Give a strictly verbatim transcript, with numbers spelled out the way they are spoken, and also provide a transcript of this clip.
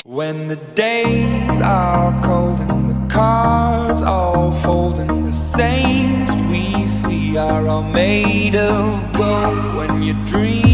When the days are cold and the cards all fold, and the saints we see are all made of gold. When your dreams